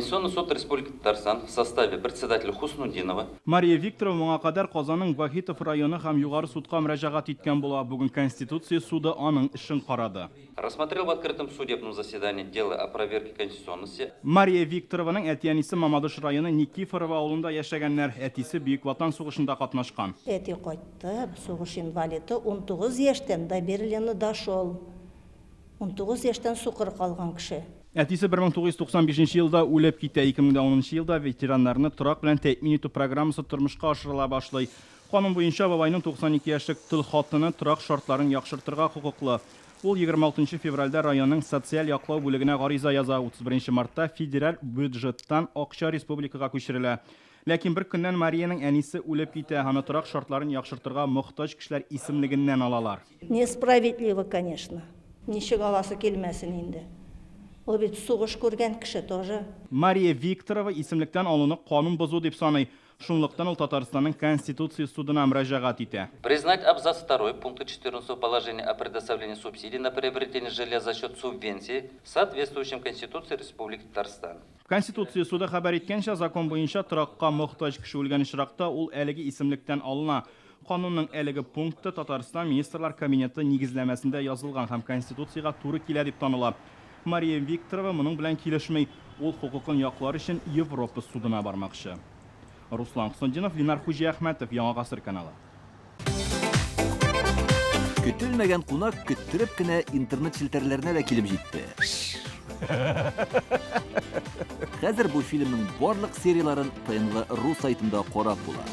Конституционный суд Республики Татарстан в составе председателя Хуснутдинова. Мария Викторова моңа кадәр Казанның Вахитов районы һәм Югары судка мөрәҗәгать иткән була. Бүген Конституция суды аның эшен карады. Рассмотрел в открытом судебном заседании дело о проверке конституционности. Мария Викторованың әти-әнисе Мамадыш районы Никифорово авылында яшәгәннәр. Әтисе Бөек Ватан сугышында катнашкан. Әти кайтты, сугыш инвалиды, 19 яшьтән до Берлина дошел. 19 яшьтән сукыр калган кеше. Әтисе 1995 нче елда үлеп китә. 2010 нчы елда ветераннарны торак белән тәэмин итү программасы тормышка ашырыла башлый. Канун буенча, бабайның 92 яшьлек тол хатыны торак шартларын яхшыртырга хокуклы. Ул 26 нчы февральдә районның социаль яклау бүлегенә гариза яза, 31 нче мартта федераль бюджеттан акча республикага күчерелә. Ләкин бер көннән Мариянең әнисе үлеп китә, аны торак шартларын яхшыртырга мохтаҗ кешеләр исемлегеннән алалар. Несправедливо, конечно. Ничек аласы килмәсен инде. Ул бит сугыш күргән кеше тоже. Мария Викторова исемлектән алуны канун бозу дип саный. Шунлыктан ул Татарстанның Конституция судына мөрәҗәгать итә. Признать абзац второй пункта четырнадцатого положения о предоставлении субсидий на приобретение жилья за счет субвенции соответствующим Конституции Республики Татарстан. Конституция суды хәбәр иткәнчә, закон буенча, торакка мохтаҗ кеше үлгән очракта, ул әлеге исемлектән алына. Канунның әлеге пункты Татарстан Министрлар Кабинеты нигезләмәсендә язылган һәм Конституциягә туры килә дип таныла. Мария Викторова моның белән килешми, ул хокукын яклар өчен Европа судына бармакчы. Руслан Хөснетдинов, Ленар Хуҗиәхмәтов, Яңа Гасыр каналы. Көтелмәгән кунак көттереп кенә интернет челтәрләренә дә килеп җитте. Хәзер бу фильмның барлык серияләрен ТНВ.ру сайтында карап була.